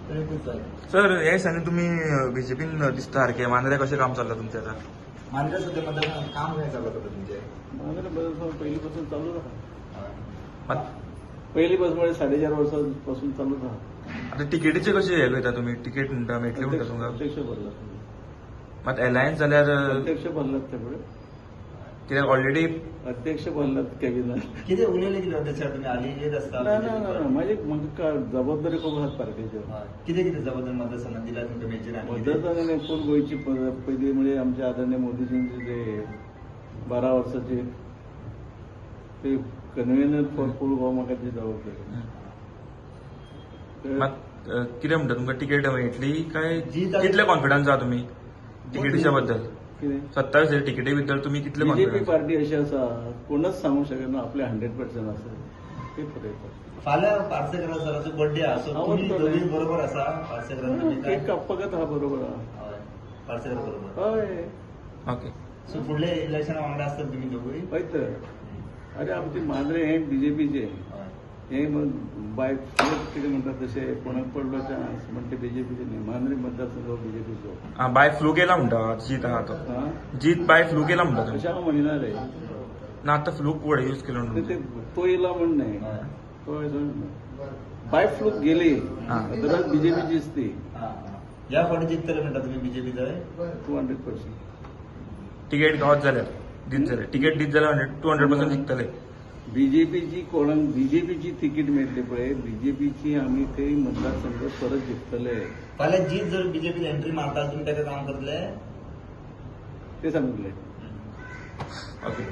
तर एकूच जाय. सर, हे दिसांनी तुमी बीजेपीन दिसता सारकें. मांद्रे कशें काम चल्लां तुमचें आतां? मांद्रे सध्या मतदारसंघात काम खंय चालू आसा तुमचें? मांद्रे मतदारसंघ पयलीं पासून चालूच आहा. मात पयलीं पासून म्हणजे 4.5 वर्सां पासून चालूच आहा. आतां तिकेटीचें कशें हें करता तुमी? तिकेट म्हणटा मेळटली म्हणटा तुमकां? अध्यक्ष भरला. मात एलायन्स जाल्यार अध्यक्ष भरलात ते पळय. कित्याक ऑलरेडी अध्यक्ष भरलात कॅबिनात. कितें उलयले कितें अध्यक्ष तुमी हालीं येत आसता? ना ना ना ना, माझी म्हाका जबाबदारी खूब आसात पार्टीचेर. हय. कितें कितें जबाबदारी मतदारसंघात दिला तुमकां मेजर आनी कितें? मतदारसंघाने फूल गोंयची पयलीं म्हणजे आमचे आदरणीय मोदीजींचे जे 12 वर्साचे ते कन्व्हेनर फॉर फूल गोवा, म्हाका ती जबाबदारी. मात कितें म्हणटा, तुमकां तिकेट मेळटली काय? जीत कितले कॉन्फिडन्स आहा तुमी तिकेटीच्या बद्दल? कितें? 27 तिकेटी बद्दल तुमी कितले बीजेपी कॉन्फिडन्स? पार्टी अशी आसा, कोणच सांगू शकना आपले 100% आसा ते पळयतात. फाल्यां पार्सेकर सराचो बर्थडे आसा, सो हांव तुमी वतलो. दोगूय बरोबर आसा पार्सेकरान तुमी काय? केक कापपाकच आहा, बरोबर आहा. हय, पार्सेकर बरोबर. हय. ओके. सो फुडले इलेक्शना वांगडा आसतले तुमी दोगूय? हय तर, अरे आमचे मांद्रे हे बीजेपीचे. हय. हे मग बाय कितें म्हणटात तशें कोणाक पडलो चान्स म्हण ते बीजेपीचे न्ही. मांद्रे मतदारसंघ बीजेपीचो. आं, बाय फ्लू केला म्हणटा, जीत आहा तो. हा. जीत बाय फ्लू केला म्हणटा तुमी. अशें हांव म्हणिना रे. ना, आतां फ्लूक वर्ड यूज केलो म्हणून. ते तो येयला म्हण न्हय. हय. तो बाय फ्लूक गेली, हा. अदरवायज बीजेपीचीच ती. हा, हा. ह्या फावटी जिखतले म्हणटा तुमी बीजेपी थंय? 200%. तिकेट गावत जाल्यार, दीत जाल्यार, तिकेट दीत जाल्यार 100 200% जिखतले. बीजेपीची कोणाक बीजेपीची तिकीट मेळटली पळय, बीजेपीची आमी ते मतदारसंघ परत जिखतले. फाल्यां जीत जर बीजेपी एंट्री मारता, तुमी ताका काम करतले? ते सांगले. ओके.